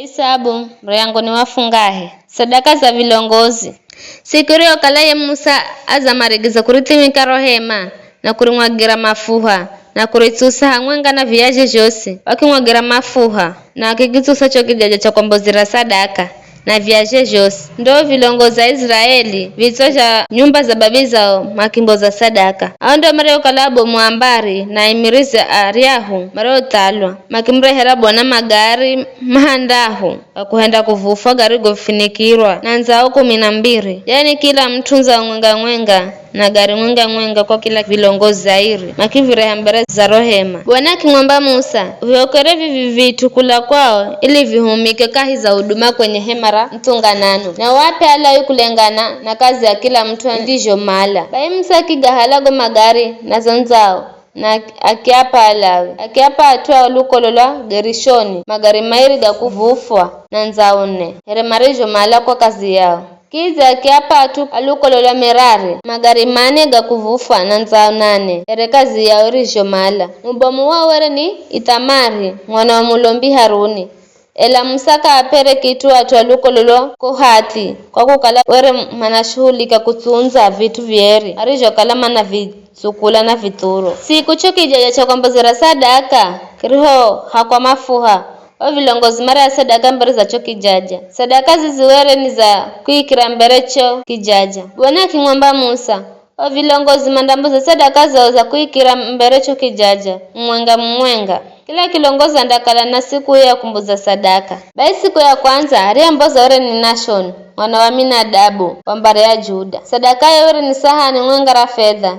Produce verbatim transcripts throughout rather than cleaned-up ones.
Isabu, muryango ni wa fungahe. Sadaka za vilongozi. Siku iriyokala ye Musa adzamarigiza kurithimika ro hema na kurimwagira mafuha na kuritsusa hamwenga na viyazhe zhosi, wakimwagira mafuha na akikitsusa cho kijaja cha kwambozera sadaka na viyazhe zhosi. Ndo vilongozi a Iziraeli, vitswa zha nyumba za babi zao, makimboza sadaka. Ao ndo mariokala abomu a mbari na aimirizi aryahu mariothalwa, makimurehera Bwana magari mahandahu ga kuhenda kuvufwa garigofinikirwa na ndzao kumi na mbiri, yaani kila mut'u ndzao mwenga-mwenga, na gari mwenga-mwenga kwa kila vilongozi airi, makivireha mbere za ro hema. Bwana akimwamba Musa, "Vihokere vivi vit'u kula kwao, ili vihumike kahi za huduma kwenye hema ra muthunganano, na uap'e Alawi kulengana na kazi ya kila mut'u andizhomala." Bai Musa akigahala go magari na zo ndzao, na akiap'a Alawi. Akiap'a at'u a lukolo lwa Gerishoni magari mairi ga kuvufwa na ndzao nne, here marizhomala kwa kazi yao. Kidza akiap'a at'u a lukolo lwa Merari magari mane ga kuvufwa na ndzao nane, here kazi yao irizhomala. Mubomu wao were ni Ithamari, mwana wa mulombi Haruni. Ela Musa k'aap'ere kit'u at'u a lukolo lwa Kohathi, kwa kukala were manashuhulika kutsundza vit'u vieri arizhokala manavitsukula na vithuro. Siku cho kijaja cha kwambozera sadaka kirihohakwa mafuha, o vilongozi mareha sadaka mbere za cho kijaja. Sadaka zizi were ni za kuikira mbere cho kijaja. Bwana akimwamba Musa, "O vilongozi mandamboza sadaka zao za kuikira mbere cho kijaja, mumwenga-mumwenga. Kila kilongozi andakala na siku ya kumboza sadaka." Bai siku ya kwandza, ariyemboza were ni Nashoni, mwana wa Aminadabu, wa mbari ya Juda. Sadakaye were ni sahani mwenga ra fedha,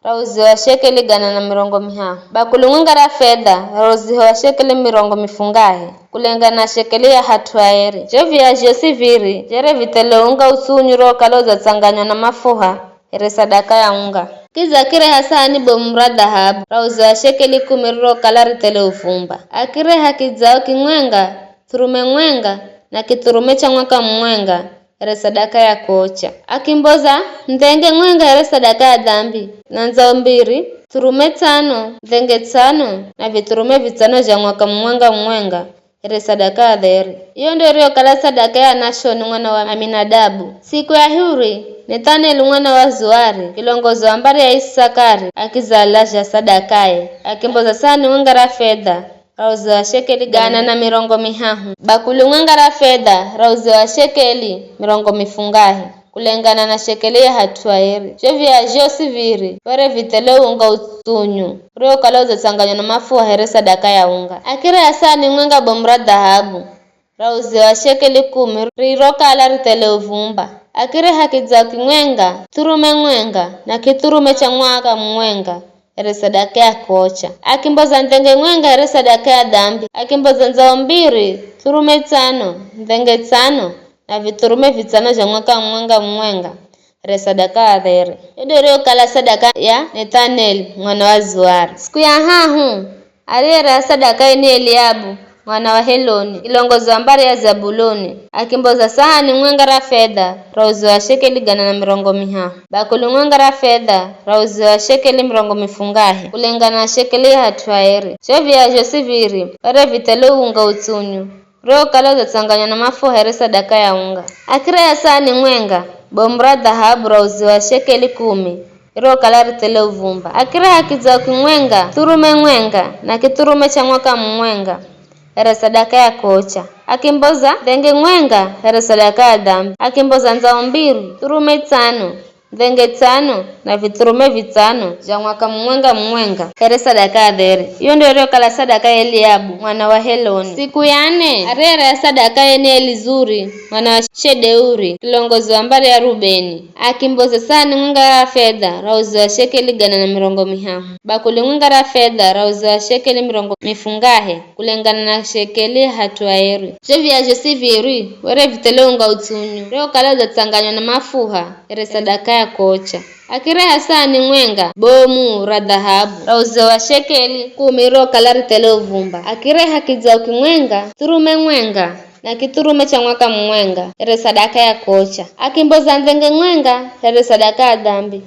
ra uziho wa shekeli gana na mirongo mihahu, bakuli mwenga ra fedha, ra uziho wa shekeli mirongo mifungahe, kulengana na shekeli ya hat'u aeri. Zho viya zhosi viri, vere vithele unga utsunyu rokala udzatsanganywa na mafuha, here sadaka ya unga. Kidza akireha sahani bomu ra dhahabu, ra uziho wa shekeli kumi rirokala rithele uvumba. Akireha kidzao kimwenga, thurume mwenga, na kithurume cha mwaka mumwenga, here sadaka ya kocha. Akimboza ndhenge mwenga here sadaka ya dhambi, na ndzao mbiri, thurume tsano, ndhenge tsano, na vithurume vitsano zha mwaka mumwenga mumwenga, here sadaka ya dheri. Iyo ndo iriyokala sadaka ya Nashoni mwana wa Aminadabu. Siku ya hiri, Nethaneli mwana wa Zuari, kilongozi wa mbari ya Isakari, akizala zha sadakaye. Akimboza sahani mwenga ra fedha, ra uziho wa shekeli gana na mirongo mihahu, bakuli mwenga ra fedha, ra uziho wa shekeli mirongo mifungahe, kulengana na shekeli ya hat'u aeri. Zho viya zhosi viri, were vithele unga utsunyu, uriokala udzatsanganywa na mafuha here sadaka ya unga. Akireha sahani mwenga bomu ra dhahabu, ra uziho wa shekeli kumi, rirokala rithele uvumba. Akireha kidzao kimwenga, thurume mwenga, na kithurume cha mwaka mumwenga, here sadaka ya kocha. Akimboza ndhenge mwenga here sadaka ya dhambi. Akimboza ndzao mbiri, thurume tsano, ndhenge tsano, na vithurume vitsano zha mwaka mumwenga mumwenga, here sadaka ya dheri. Iyo ndo iriyokala sadaka ya Nethaneli mwana wa Zuari. Siku ya hahu, ariyereha sadakaye ni Eliabu, mwana wa Heloni, kilongozi wa mbari ya Zabuloni. Akimboza sahani mwenga ra fedha, ra uziho wa shekeli gana na mirongo mihahu, bakuli mwenga ra fedha, ra uziho wa shekeli mirongo mifungahe, kulengana na shekeli ya hat'u aeri. Zho viya zhosi viri, were vithele unga utsunyu, uriokala udzatsanganywa na mafuha here sadaka ya unga. Akireha sahani mwenga, bomu ra dhahabu ra uziho wa shekeli kumi, rirokala rithele uvumba. Akireha kidzao kimwenga, thurume mwenga, na kithurume cha mwaka mumwenga, here sadaka ya kocha. Akimboza ndhenge mwenga here sadaka ya dhambi. Akimboza ndzao mbiri, thurume tsano, ndhenge tsano, na vithurume vitsano zha mwaka mumwenga mumwenga, here sadaka ya dheri. Iyo ndo iriyokala sadaka ya Eliabu, mwana wa Heloni. Siku ya ne, ariyereha sadakaye ni Elizuri, mwana wa Shedeuri, kilongozi wa mbari ya Rubeni. Akimboza sahani mwenga ra fedha, ra uziho wa shekeli gana na mirongo mihahu, bakuli mwenga ra fedha, ra uziho wa shekeli mirongo mifungahe, kulengana na shekeli ya hat'u aeri. Zho viya zhosi viri, were vithele unga utsunyu, uriokala udzatsanganywa na mafuha, here sadaka ya kocha. Akireha sahani mwenga, bomu ra dhahabu, ra uziho wa shekeli kumi rirokala rithele uvumba. Akireha kidzao kimwenga, thurume mwenga, na kithurume cha mwaka mumwenga, here sadaka ya kocha. Akimboza ndhenge mwenga, here sadaka ya dhambi.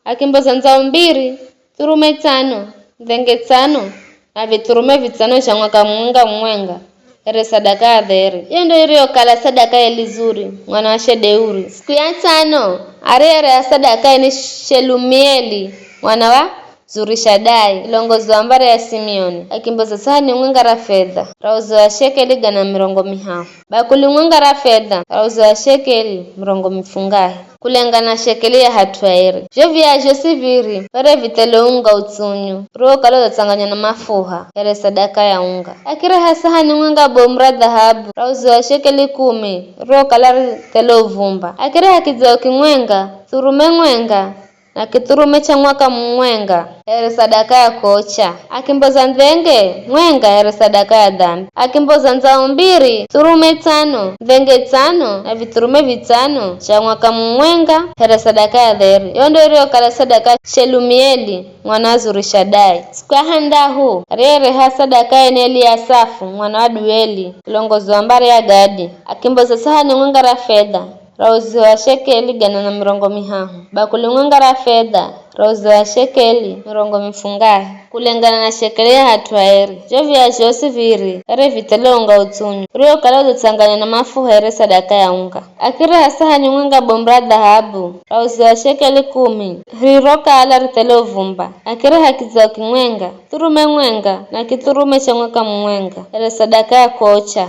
Akimboza ndzao mbiri, thurume tsano, ndhenge tsano, na vithurume vitsano zha mwaka mumwenga mumwenga, here sadaka ya dheri. Iyo ndo iriyokala sadaka ya Elizuri mwana wa Shedeuri. Siku ya tsano, ariyereha sadaka ene Shelumieli mwana wa Zurishadai, ilongozi wa mbari ya Simioni, akimboza sahani mwenga ra fedha ra uzo wa shekeli gana mirongo mihahu, bakuli mwenga ra fedha ra uzo wa shekeli mirongo mifungahe, kulengana na shekeli ya hatw'airi. Zho viya zhosi viri were vithele unga utsunyu, uriwokala udzatsanganywa na mafuha, here sadaka ya unga. Akireha sahani mwenga bomu ra dhahabu ra uzo wa shekeli kumi, uriwokala rithele uvumba. Akireha kidzao kimwenga, thurume mwenga, na kithurume cha mwaka mumwenga, here sadaka ya kocha. Akimboza ndhenge mwenga here sadaka ya dhambi. Akimboza ndzao mbiri, thurume tsano, ndhenge tsano, na vithurume vitsano cha mwaka mumwenga, here sadaka ya dheri. Iyo ndo iriyokala sadaka Shelumieli mwana wa Zurishadai. Siku ya handahu, ariyereha sadaka ene Eliasafu mwana wa Dueli, ilongozi wa mbari ya Gadi. Akimboza sahani mwenga ra fedha ra uzo wa shekeli gana na mirongo mihahu, bakuli mwenga ra fedha ra uzo wa shekeli mirongo mifungahe, kulengana na shekeli ya hatw'airi. Zho viya zhosi viri were vithele unga utsunyu, uriwokala udzatsanganywa na mafuha here sadaka ya unga. Akireha sahani mwenga bomu ra dhahabu ra uzo wa shekeli kumi, rirokala rithele uvumba. Akireha kidzao kimwenga, thurume mwenga, na kithurume cha mwaka mumwenga, here sadaka ya kocha.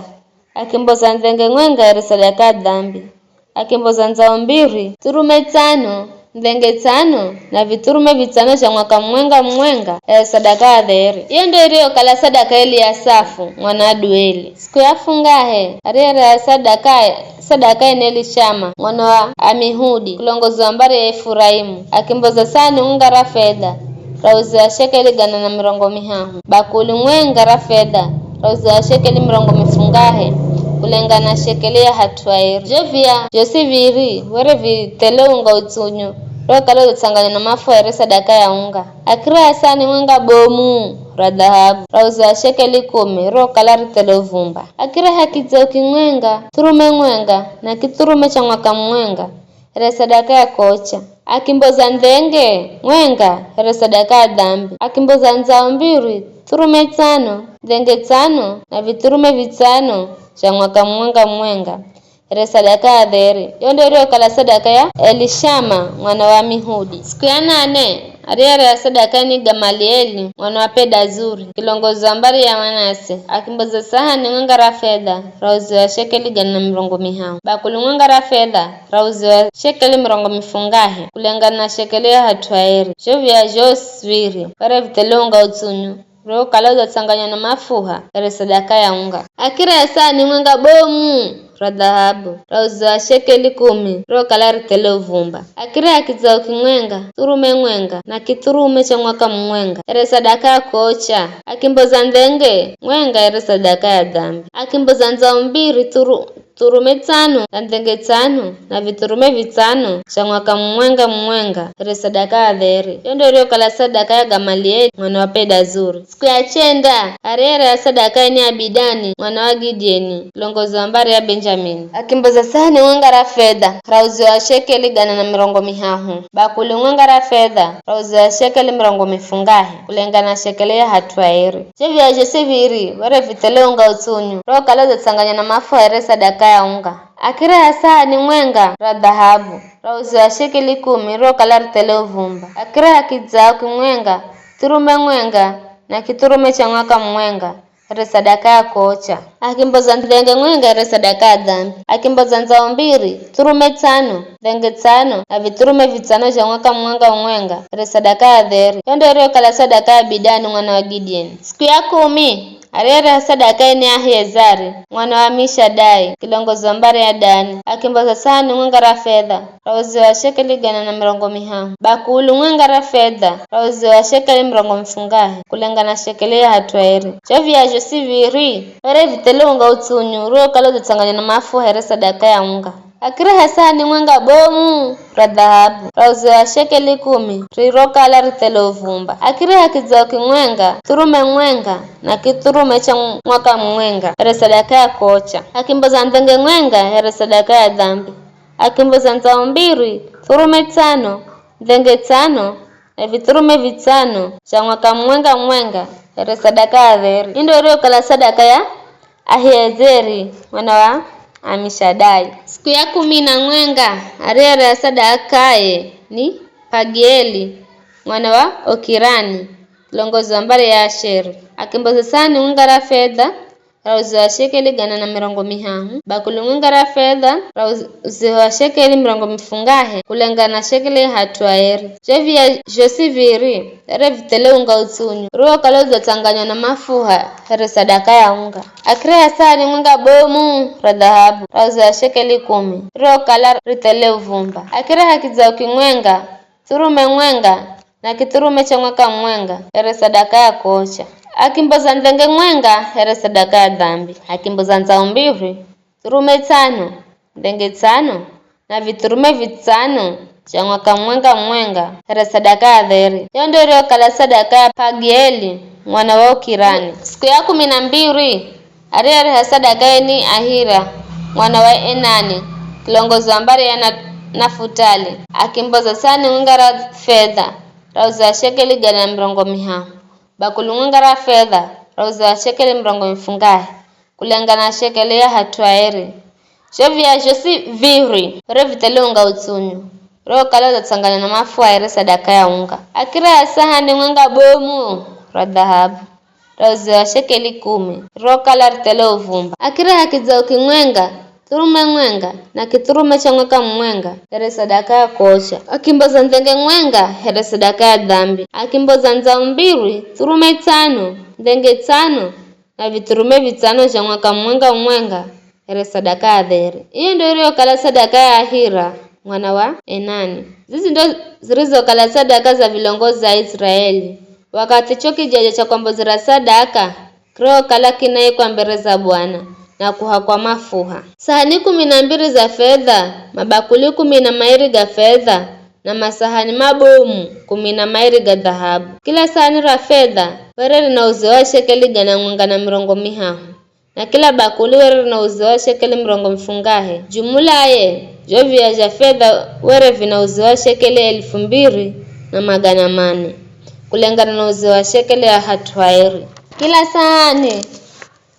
Akimboza ndhenge mwenga here sadaka ya dhambi. Akimboza ndzao mbiri, thurume tsano, ndhenge tsano, na vithurume vitsano zha mwaka mumwenga mumwenga, here sadaka ya dheri. Iyo ndo iriyokala sadaka Eliasafu mwana wa Dueli. Siku ya fungahe, ariyereha sadaka, sadaka ene Elishama mwana wa Amihudi, ilongozi wa mbari ya Efuraimu, akimboza sahani mwenga ra fedha ra uzo wa shekeli gana na mirongo mihahu, bakuli mwenga ra fedha ra uzo wa shekeli mirongo mifungahe, kulengana na shekeli ya hatw'airi. Zho viya zhosi viri were vithele unga utsunyu, uriwokala udzatsanganywa na mafuha here sadaka ya unga. Akireha sahani mwenga bomu ra dhahabu ra uzo wa shekeli kumi, uriwokala rithele uvumba. Akireha kidzao kimwenga, thurume mwenga, na kithurume cha mwaka mumwenga, here sadaka ya kocha. Akimboza ndhenge mwenga here sadaka ya dhambi. Akimboza ndzao mbiri, thurume tsano, ndhenge tsano, na vithurume vitsano zha mwaka mumwenga mumwenga, here sadaka ya dheri. Iyo ndo iriyokala sadaka ya Elishama mwana wa Amihudi. Siku ya nane, ariyereha sadaka ene Gamalieli mwana wa Pedazuri, kilongozi wa mbari ya Manase, akimboza sahani mwenga ra fedha ra uzo wa shekeli gana na mirongo mihahu, bakuli mwenga ra fedha ra uzo wa shekeli mirongo mifungahe, kulengana na shekeli ya hatw'airi. Zho viya zhosi viri were vithele unga utsunyu, uriwokala udzatsanganywa na mafuha, here sadaka ya unga. Akireha sahani mwenga bomu ra dhahabu ra uzo wa shekeli kumi, uriwokala rithele uvumba. Akireha kidzao kimwenga, thurume mwenga, na kithurume cha mwaka mumwenga, here sadaka ya kocha. Akimboza ndhenge mwenga here sadaka ya dhambi. Akimboza ndzao mbiri, thuru-, thurume tsano, na ndhenge tsano, na vithurume vitsano zha mwaka mumwenga mumwenga, here sadaka ya dheri. Iyo ndo iriyokala sadaka ya Gamalieli mwana wa Pedazuri. Siku ya chenda, ariyereha sadaka ene Abidani mwana wa Gidieni, kilongozi wa mbari ya Benjamini, akimboza sahani mwenga ra fedha ra uzo wa shekeli gana na mirongo mihahu, bakuli mwenga ra fedha ra uzo wa shekeli mirongo mifungahe, kulengana na shekeli ya hatw'airi. Zho viya zhosi viri were vithele unga utsunyu, uriwokala udzatsanganywa na mafuha here sadaka ya unga. Akireha sahani mwenga ra dhahabu ra uzo wa shekeli kumi, uriwokala rithele uvumba. Akireha kidzao kimwenga, thurume mwenga, na kithurume cha mwaka mumwenga, here sadaka ya kocha. Akimboza ndhenge mwenga here sadaka ya dhambi. Akimboza ndzao mbiri, thurume tsano, ndhenge tsano, na vithurume vitsano zha mwaka mumwenga mumwenga, here sadaka ya dheri. Iyo ndo iriyokala sadaka ya Abidani mwana wa Gidieni. Siku ya kumi, ariyereha sadaka ene Ahiezari mwana wa Amishadai, kilongozi wa mbari ya Dani, akimboza sahani mwenga ra fedha ra uzo wa shekeli gana na mirongo mihahu, bakuli mwenga ra fedha ra uzo wa shekeli mirongo mifungahe, kulengana na shekeli ya hatw'airi. Zho viya zhosi viri were vithele unga utsunyu, uriwokala udzatsanganywa na mafuha here sadaka ya unga. Akireha sahani mwenga bomu ra dhahabu ra uzo wa shekeli kumi, rirokala rithele uvumba. Akireha kidzao kimwenga, thurume mwenga, na kithurume cha mwaka mumwenga, here sadaka ya kocha. Akimboza ndhenge mwenga here sadaka ya dhambi. Akimboza ndzao mbiri, thurume tsano, ndhenge tsano, na vithurume vitsano zha mwaka mumwenga mumwenga, here sadaka ya dheri. Iyo ndo iriyokala sadaka ya Ahiezeri mwana wa Amishadai. Siku ya kumi na mwenga ariyereha sadakaye ni Pagieli mwana wa Okirani, kilongozi wa mbari ya Asheri. Akimboza sahani mwenga ra fedha ra uziho wa shekeli gana na mirongo mihahu, bakuli mwenga ra fedha ra uziho wa shekeli mirongo mifungahe, kulengana na shekeli ya hatw'aeri. Zho viya zhosi viri, here vithele unga utsunyu, uriwokala udzatsanganywa na mafuha, here sadaka ya unga. Akireha sahani mwenga bomu ra dhahabu ra uziho wa shekeli kumi, rirokala rithele uvumba. Akireha kidzau kimwenga, thurume mwenga, na kithurume cha mwaka mumwenga here sadaka ya kuocha. Akimboza ndhenge mwenga here sadaka ya dhambi. Akimboza ndzau mbiri, thurume tsano, ndhenge tsano, na vithurume vitsano cha mwaka mumwenga mumwenga here sadaka ya dheri. Iyo ndio iriyokala sadaka ya Pagieli mwana wa Okirani. Siku ya kumi na mbiri ariyereha sadaka ye ni Ahira mwana wa Enani, kilongozi wa mbari ya Na- Nafutali. Akimboza sahani mwenga ra fedha ra uziho wa shekeli gana na mirongo mihahu, bakuli mwenga ra fedha ra uziho wa shekeli mirongo mifungahe, kulengana na shekeli ya hatw'aeri. Zho viya zhosi viri, were vithele unga utsunyu, uriwokala udzatsanganywa na mafuha here sadaka ya unga. Akireha sahani mwenga bomu ra dhahabu ra uziho wa shekeli kumi, rirokala rithele uvumba. Akireha kidzau kimwenga, thurume mwenga, na kithurume cha mwaka mumwenga here sadaka ya kuocha. Akimboza ndhenge mwenga here sadaka ya dhambi. Akimboza ndzau mbiri, thurume tsano, ndhenge tsano, na vithurume vitsano zha mwaka mumwenga mumwenga here sadaka ya dheri. Iyo ndio iriyokala sadaka ya Ahira mwana wa Enani. Zizi ndo zirizokala sadaka za vilongozi a Israeli, wakathi cho kijaja cha kwambozera sadaka kirokala kinaikwa mbere za Bwana na kuhakwa mafuha. Sahani kumi na mbiri za fedha, mabakuli kumi na mairi ga fedha, na masahani mabomu kumi na mairi ga dhahabu. Kila sahani ra fedha were rina uziho wa shekeli gana mwenga na mirongo mihahu, na kila bakuli were rina uziho wa shekeli mirongo mifungahe. Jumulaye, zho viya zha fedha were vina uziho wa shekeli elfu mbiri na magana mane, kulengana na uziho wa shekeli ya hatw'aeri. Kila sahani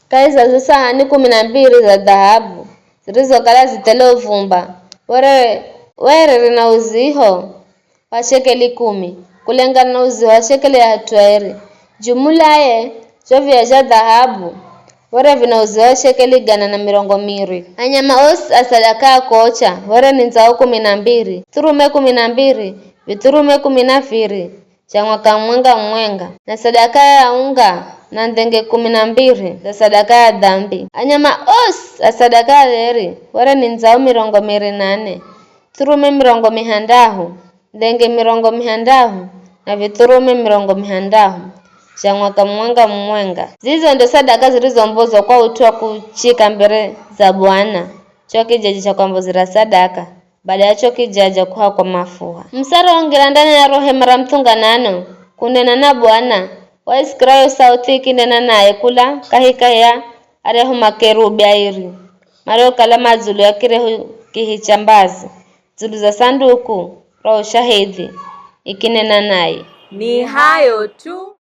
kahi za zo sahani kumi na mbiri za dhahabu zirizokala zithele uvumba, were, were rina uziho wa shekeli kumi, kulengana na uziho wa shekeli ya hatw'aeri. Jumulaye zho viya zha dhahabu were vina uziho wa shekeli gana na mirongo miri. Anyama osi a sadaka ya kuocha were ni ndzau kumi na mbiri, thurume kumi na mbiri, vithurume kumi na viri cha mwaka mumwenga mumwenga, na sadaka ya unga na ndhenge kumi na mbiri za sadaka ya dhambi. Anyama osi a sadaka ya dheri were ni ndzau mirongo miri na ne, thurume mirongo mihandahu, ndhenge mirongo mihandahu, na vithurume mirongo mihandahu cha mwaka mumwenga mumwenga. Zizo ndo sadaka zirizombozwa kwa ut'u wa kuchika mbere za Bwana cho kijaja cha kwambozera sadaka, bada ya cho kijaja kuhakwa mafuha. Musa arihongira ndani ya ro hema ra muthunganano, kunena na Bwana, waisikira yo sauthi ikinena naye kula kahikahi ya aryahu makerubi airi, mariokala ma dzulu ya kirehu kihi cha mbazi, dzulu za sanduku ra ushahidhi, ikinena naye. Ni hayo tu.